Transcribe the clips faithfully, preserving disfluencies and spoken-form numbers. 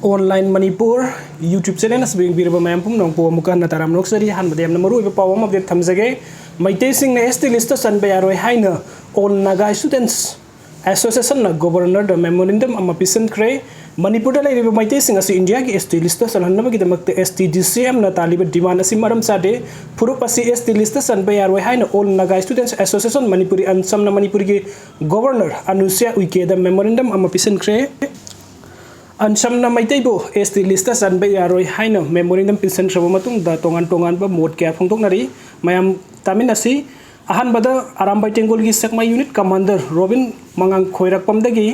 Online Manipur YouTube channel ꯑꯁꯤꯕꯨ ꯌꯦꯡꯕꯤꯔꯕ ꯃꯌꯥꯝ ꯄꯨꯝꯅꯃꯛꯄꯨ ꯑꯃꯨꯛꯀ ꯍꯟꯅ ꯇꯔꯥꯝꯅ ꯑꯣꯛꯆꯔꯤ꯫ ꯑꯍꯥꯟꯕꯗ ꯌꯥꯝꯅ ꯃꯔꯨꯑꯣꯏꯕ ꯄꯥꯎ ꯑꯃ update ꯊꯝꯖꯒꯦ꯫ ꯃꯩꯇꯩꯁꯤꯡꯅ S T list ꯆꯟꯕ ꯌꯥꯔꯣꯏ ꯍꯥꯏꯅ All Naga Students Association ꯅ Governor ꯗ memorandum ꯑꯃ ꯄꯤꯁꯤꯟꯈ꯭ꯔꯦ꯫ ꯃꯅꯤꯄꯨꯔꯗ ꯂꯩꯔꯤꯕ ꯃꯩꯇꯩꯁꯤꯡ ꯑꯁꯤ ꯏꯟꯗꯤꯌꯥꯒꯤ S T list ꯆꯜꯍꯟꯅꯕꯒꯤꯗꯃꯛꯇ S T D C M ꯅ ꯇꯥꯜꯂꯤꯕ demand ꯑꯁꯤ ꯃꯔꯝ ꯆꯥꯗꯦ꯫ ꯐꯨꯔꯨꯞ ꯑꯁꯤ S T list ꯆꯟꯕ ꯌꯥꯔꯣꯏ ꯍꯥꯏꯅ All Naga Students Association Manipuri ꯑꯟꯁꯝꯅ ꯃꯅꯤꯄꯨꯔꯒꯤ Governor ꯑꯅꯨꯁ꯭ꯌꯥ ꯎꯏꯀꯦꯗ memorandum ꯑꯃ ꯄꯤꯁꯤꯟꯈ꯭ꯔꯦ꯫ ꯑꯟꯁꯝꯅ ꯃꯩꯇꯩꯕꯨ S T list ꯆꯟꯕ ꯌꯥꯔꯣꯏ ꯍꯥꯏꯅ memorandum ꯄꯤꯁꯤꯟꯈ꯭ꯔꯕ ꯃꯇꯨꯡꯗ ꯇꯣꯉꯥꯟ ꯇꯣꯉꯥꯟꯕ ꯃꯣꯠ ꯀꯌꯥ ꯐꯣꯡꯗꯣꯛꯅꯔꯤ꯫ ꯃꯌꯥꯝ ꯇꯥꯃꯤꯟꯅꯁꯤ꯫ ꯑꯍꯥꯟꯕꯗ ꯑꯔꯥꯝꯕꯥꯏ ꯇꯦꯡꯒꯣꯜꯒꯤ ꯁꯦꯛꯃꯥꯏ unit commander ꯔꯣꯕꯤꯟ ꯃꯉꯥꯡ ꯈꯣꯏꯔꯥꯛꯄꯝꯗꯒꯤ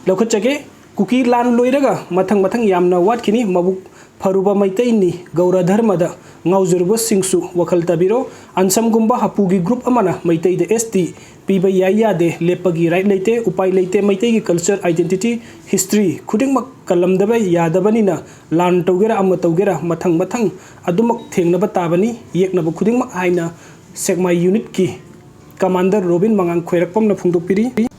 ꯂꯧꯈꯠꯆꯒꯦ꯫ ꯀꯨꯀꯤ ꯂꯥꯟ ꯂꯣꯏꯔꯒ ꯃꯊꯪ ꯃꯊꯪ ꯌꯥꯝꯅ ꯋꯥꯠꯈꯤꯅꯤ꯫ ꯃꯕꯨꯛ ꯐꯔꯨꯕ ꯃꯩꯇꯩꯅꯤ꯫ ꯒꯧꯔ ꯙꯔꯃꯗ ꯉꯥꯎꯖꯔꯨꯕꯁꯤꯡꯁꯨ ꯋꯥꯈꯜ ꯇꯥꯕꯤꯔꯣ꯫ ꯑꯟꯁꯝꯒꯨꯝꯕ ꯍꯥꯄꯨꯒꯤ group ꯑꯃꯅ ꯃꯩꯇꯩꯗ S T ꯄꯤꯕ ꯌꯥꯏ ꯌꯥꯗꯦ, ꯂꯦꯞꯄꯒꯤ right ꯂꯩꯇꯦ, ꯎꯄꯥꯏ ꯂꯩꯇꯦ꯫ ꯃꯩꯇꯩꯒꯤ culture, identity, history ꯈꯨꯗꯤꯡꯃꯛ ꯀꯜꯂꯝꯗꯕ ꯌꯥꯗꯕꯅꯤꯅ ꯂꯥꯟ ꯇꯧꯒꯦꯔꯥ ꯑꯃ ꯇꯧꯒꯦꯔꯥ ꯃꯊꯪ ꯃꯊꯪ ꯑꯗꯨꯃꯛ ꯊꯦꯡꯅꯕ ꯇꯥꯕꯅꯤ, ꯌꯦꯛꯅꯕ ꯈꯨꯗꯤꯡꯃꯛ ꯍꯥꯏꯅ ꯁꯦꯛꯃꯥꯏ unit ꯀꯤ commander ꯔꯣꯕꯤꯟ ꯃꯉꯥꯡ ꯈꯣꯏꯔꯥꯛꯄꯝꯅ ꯐꯣꯡꯗꯣꯛꯄꯤꯔꯤ꯫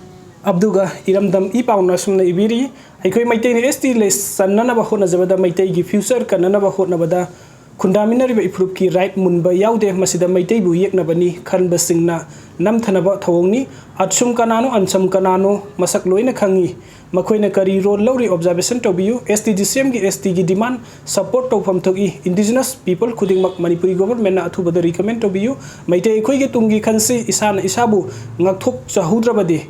ꯑꯗꯨꯒ ꯏꯔꯝꯗꯝ ꯏ ꯄꯥꯎꯅ ꯑꯁꯨꯝꯅ ꯏꯕꯤꯔꯤ, ꯑꯩꯈꯣꯏ ꯃꯩꯇꯩꯅ S T list ꯆꯟꯅꯅꯕ ꯍꯣꯠꯅꯖꯕꯗ, ꯃꯩꯇꯩꯒꯤ future ꯀꯟꯅꯅꯕ ꯍꯣꯠꯅꯕꯗ ꯈꯨꯟꯗꯥꯃꯤꯟꯅꯔꯤꯕ ꯏꯐꯨꯔꯨꯞꯀꯤ right ꯃꯨꯟꯕ ꯌꯥꯎꯗꯦ꯫ ꯃꯁꯤꯗ ꯃꯩꯇꯩꯕꯨ ꯌꯦꯛꯅꯕꯅꯤ ꯈꯟꯕꯁꯤꯡꯅ ꯅꯝꯊꯅꯕ ꯊꯧꯑꯣꯡꯅꯤ꯫ ꯑꯠꯁꯨꯝ ꯀꯅꯥꯅꯣ, ꯑꯟꯁꯝ ꯀꯅꯥꯅꯣ ꯃꯁꯛ ꯂꯣꯏꯅ ꯈꯪꯉꯤ꯫ ꯃꯈꯣꯏꯅ ꯀꯔꯤ role ꯂꯧꯔꯤ observation ꯇꯧꯕꯤꯌꯨ꯫ S T D C M ꯒꯤ S T ꯒꯤ demand support ꯇꯧꯐꯝ ꯊꯣꯛꯏ꯫ Indigenous people ꯈꯨꯗꯤꯡꯃꯛ ꯃꯅꯤꯄꯨꯔꯤ government ꯅ ꯑꯊꯨꯕꯗ recommend ꯇꯧꯕꯤꯌꯨ꯫ ꯃꯩꯇꯩ ꯑꯩꯈꯣꯏꯒꯤ ꯇꯨꯡꯒꯤ ꯈꯟꯁꯤ꯫ ꯏꯁꯥꯅ ꯏꯁꯥꯕꯨ ꯉꯥꯛꯊꯣꯛꯆꯍꯧꯗ꯭ꯔꯕꯗꯤ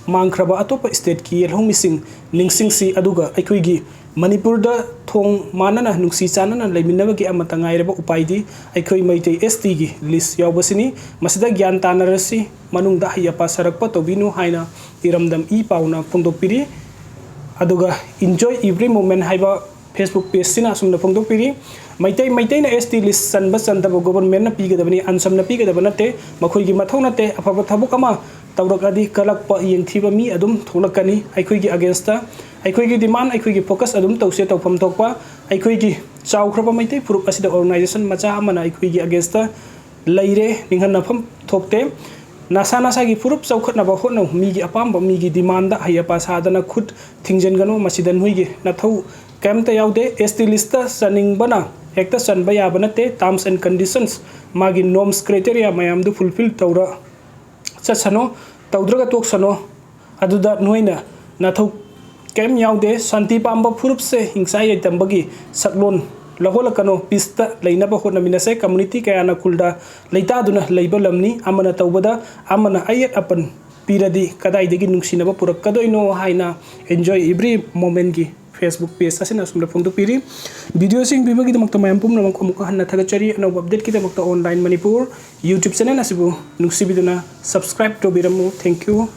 ꯃꯥꯡꯈ꯭ꯔꯕ ꯑꯇꯣꯞꯄ state ꯀꯤ ꯌꯦꯜꯍꯧꯃꯤꯁꯤꯡ ꯅꯤꯡꯁꯤꯡꯁꯤ꯫ ꯑꯗꯨꯒ ꯑꯩꯈꯣꯏꯒꯤ ꯃꯅꯤꯄꯨꯔꯗ ꯊꯣꯡ ꯃꯥꯟꯅꯅ ꯅꯨꯡꯁꯤ ꯆꯥꯟꯅꯅ ꯂꯩꯃꯤꯟꯅꯕꯒꯤ ꯑꯃꯠꯇ ꯉꯥꯏꯔꯕ ꯎꯄꯥꯏꯗꯤ ꯑꯩꯈꯣꯏ ꯃꯩꯇꯩ S T ꯒꯤ list ꯌꯥꯎꯕꯁꯤꯅꯤ꯫ ꯃꯁꯤꯗ ꯒ꯭ꯌꯥꯟ ꯇꯥꯅꯔꯁꯤ, ꯃꯅꯨꯡꯗ ꯍꯩ ꯑꯄꯥ ꯁꯥꯔꯛꯄ ꯇꯧꯕꯤꯅꯨ ꯍꯥꯏꯅ ꯏꯔꯝꯗꯝ ꯏ ꯄꯥꯎꯅ ꯐꯣꯡꯗꯣꯛꯄꯤꯔꯤ꯫ ꯑꯗꯨꯒ Enjoy Every Moment ꯍꯥꯏꯕ Facebook page ꯁꯤꯅ ꯑꯁꯨꯝꯅ ꯐꯣꯡꯗꯣꯛꯄꯤꯔꯤ, ꯃꯩꯇꯩ ꯃꯩꯇꯩꯅ S T list ꯆꯟꯕ ꯆꯟꯗꯕ government ꯅ ꯄꯤꯒꯗꯕꯅꯤ, ꯑꯟꯁꯝꯅ ꯄꯤꯒꯗꯕ ꯅꯠꯇꯦ꯫ ꯃꯈꯣꯏꯒꯤ ꯃꯊꯧ ꯅꯠꯇꯦ꯫ ꯑꯐꯕ ꯊꯕꯛ ꯑꯃ ꯇꯧꯔꯛꯂꯗꯤ ꯀꯜꯂꯛꯄ ꯌꯦꯡꯊꯤꯕ ꯃꯤ ꯑꯗꯨꯝ ꯊꯣꯛꯂꯛꯀꯅꯤ꯫ ꯑꯩꯈꯣꯏꯒꯤ against ꯇ ꯑꯩꯈꯣꯏꯒꯤ demand, ꯑꯩꯈꯣꯏꯒꯤ focus ꯑꯗꯨꯝ ꯇꯧꯁꯦ꯫ ꯇꯧꯐꯝ ꯊꯣꯛꯄ ꯑꯩꯈꯣꯏꯒꯤ ꯆꯥꯎꯈ꯭ꯔꯕ ꯃꯩꯇꯩ ꯐꯨꯔꯨꯞ ꯑꯁꯤꯗ organization ꯃꯆꯥ ꯑꯃꯅ ꯑꯩꯈꯣꯏꯒꯤ against ꯇ ꯂꯩꯔꯦ, ꯅꯤꯡꯍꯟꯅꯐꯝ ꯊꯣꯛꯇꯦ꯫ ꯅꯁꯥ ꯅꯁꯥꯒꯤ ꯐꯨꯔꯨꯞ ꯆꯥꯎꯈꯠꯅꯕ ꯍꯣꯠꯅꯧ꯫ ꯃꯤꯒꯤ ꯑꯄꯥꯝꯕ, ꯃꯤꯒꯤ ꯗꯤꯃꯥꯟꯗ ꯍꯩ ꯑꯄꯥ ꯁꯥꯗꯅ ꯈꯨꯠ ꯊꯤꯡꯖꯤꯟꯒꯅꯨ꯫ ꯃꯁꯤꯗ ꯅꯣꯏꯒꯤ ꯅꯊꯧ ꯀꯩꯝꯇ ꯌꯥꯎꯗꯦ꯫ ꯑꯦꯁ ꯇꯤ ꯂꯤꯁꯇ ꯆꯟꯅꯤꯡꯕꯅ ꯍꯦꯛꯇ ꯆꯟꯕ ꯌꯥꯕ ꯅꯠꯇꯦ꯫ Terms and conditions, ꯃꯥꯒꯤ norms, criteria ꯃꯌꯥꯝꯗꯨ fulfill ꯇꯧꯔ ꯆꯠꯁꯅꯣ, ꯇꯧꯗ꯭ꯔꯒ ꯇꯣꯛꯁꯅꯣ꯫ ꯑꯗꯨꯗ ꯅꯣꯏꯅ ꯅꯊꯧ ꯀꯩꯝ ꯌꯥꯎꯗꯦ꯫ ꯁꯥꯟꯇꯤ ꯄꯥꯝꯕ ꯐꯨꯔꯨꯞꯁꯦ ꯍꯤꯡꯁꯥ ꯌꯥꯏꯇꯝꯕꯒꯤ ꯁꯛꯂꯣꯟ ꯂꯧꯍꯜꯂꯛꯀꯅꯣ꯫ ꯄꯤꯁꯇ ꯂꯩꯅꯕ ꯍꯣꯠꯅꯃꯤꯟꯅꯁꯦ꯫ ꯀꯝꯃꯨꯅꯤꯇꯤ ꯀꯌꯥꯅ ꯈꯨꯜꯗ ꯂꯩꯇꯥꯗꯨꯅ ꯂꯩꯕ ꯂꯝꯅꯤ꯫ ꯑꯃꯅ ꯇꯧꯕꯗ ꯑꯃꯅ ꯑꯌꯦꯠ ꯑꯄꯟ ꯄꯤꯔꯗꯤ ꯀꯗꯥꯏꯗꯒꯤ ꯅꯨꯡꯁꯤꯅꯕ ꯄꯨꯔꯛꯀꯗꯣꯏꯅꯣ ꯍꯥꯏꯅ Enjoy Every Momentꯒꯤ Facebook page ꯑꯁꯤꯅ ꯑꯁꯨꯝꯅ ꯐꯣꯡꯗꯣꯛꯄꯤꯔꯤ꯫ Videoꯁꯤ ꯌꯦꯡꯕꯤꯕꯒꯤꯗꯃꯛꯇ ꯃꯌꯥꯝ ꯄꯨꯝꯅꯃꯛ ꯑꯃꯨꯛꯀ ꯍꯟꯅ ꯊꯥꯒꯠꯆꯔꯤ꯫ ꯑꯅꯧꯕ updateꯀꯤꯗꯃꯛꯇ Online Manipur YouTube channel ꯑꯁꯤꯕꯨ ꯅꯨꯡꯁꯤꯕꯤꯗꯨꯅ subscribe ꯇꯧꯕꯤꯔꯝꯃꯨ꯫ Thank you꯫